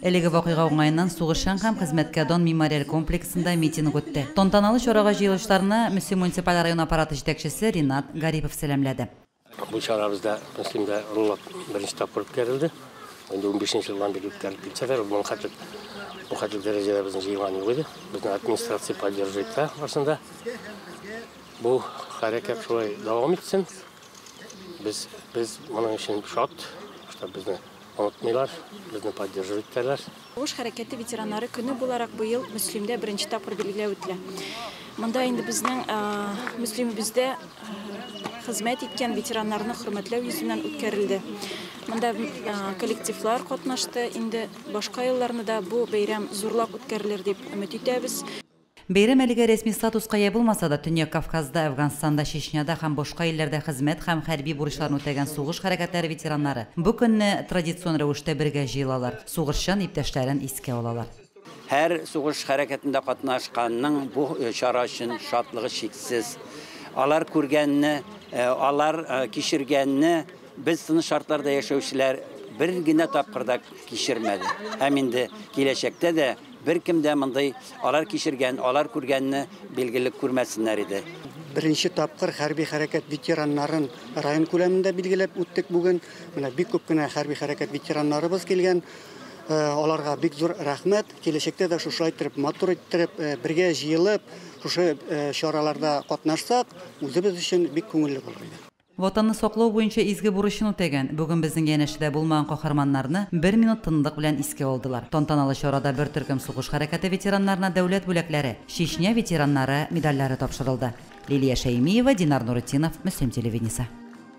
Әлеге вакыйга уңаеннан Сугышчан һәм хезмәткә дан мемориаль комплексында митинг үтте. Тантаналы чарага җыелучыларны Мөслим муниципаль район аппараты җитәкчесе Ринат Гарипов сәламләде. Бу чара бездә Мөслимдә олылап беренче тапкыр үткәрелде. Инде 15 елдан бирле үткәрелеп килсә дә, моның хәтле бу хәтле дәрәҗәдә безнең җыелган юк иде. Безнең администрация поддерживает та барысын да. Бу хәрәкәт шулай дәвам итсен. Без моның өчен шат, что безне онытмыйлар, безне поддерживать итәләр. Сугыш хәрәкәте ветераннары көне буларак быел Мөслимдә беренче тапкыр билгеләп үтелә. Монда инде безнең Мөслимебездә хезмәт иткән ветераннарны хөрмәтләү йөзеннән үткәрелде. Монда коллективлар катнашты. Инде башка елларны да бу бәйрәм зурлап үткәрелер дип өмет итәбез. Бәйрәм әлегә рәсми статуска ия булмаса да, Төньяк Кавказда, Әфганстанда, Чечняда һәм башка илләрдә хезмәт һәм хәрби бурычларын үтәгән сугыш хәрәкәтләре ветераннары бу көнне традицион рәвештә бергә җыелалар, сугышчан иптәшләрен искә алалар. Һәр сугыш хәрәкәтендә катнашканның бу чара өчен шатлыгы чиксез. Алар күргәнне, алар кичергәнне без тыныч шартларда яшәүчеләр бер генә тапкыр да кичермәде. Һәм инде киләчәктә дә бер кем дә мондый алар кичергән, алар күргәнне билгеле күрмәсеннәр иде. Беренче тапкыр хәрби хәрәкәт ветераннарын район күләмендә билгеләп үттек бүген. Менә бик күп кенә хәрби хәрәкәт ветераннарыбыз килгән. Аларга бик зур рәхмәт. Киләчәктә дә шушылай иттереп, матур иттереп, бергә җыелып, шушы чараларда катнашсак, үзебез өчен бик күңелле булыр иде. Ватанны саклау буенча изге бурычын үтәгән, бүген безнең янәшәдә булмаган каһарманнарны бер минут тынлык белән искә алдылар. Тантаналы чарада бер төркем сугыш хәрәкәте ветераннарына дәүләт бүләкләре, Чечня ветераннары медальләре тапшырылды. Лилия Шәймиева, Динар Нуретдинов, Мөслим телевидениесе.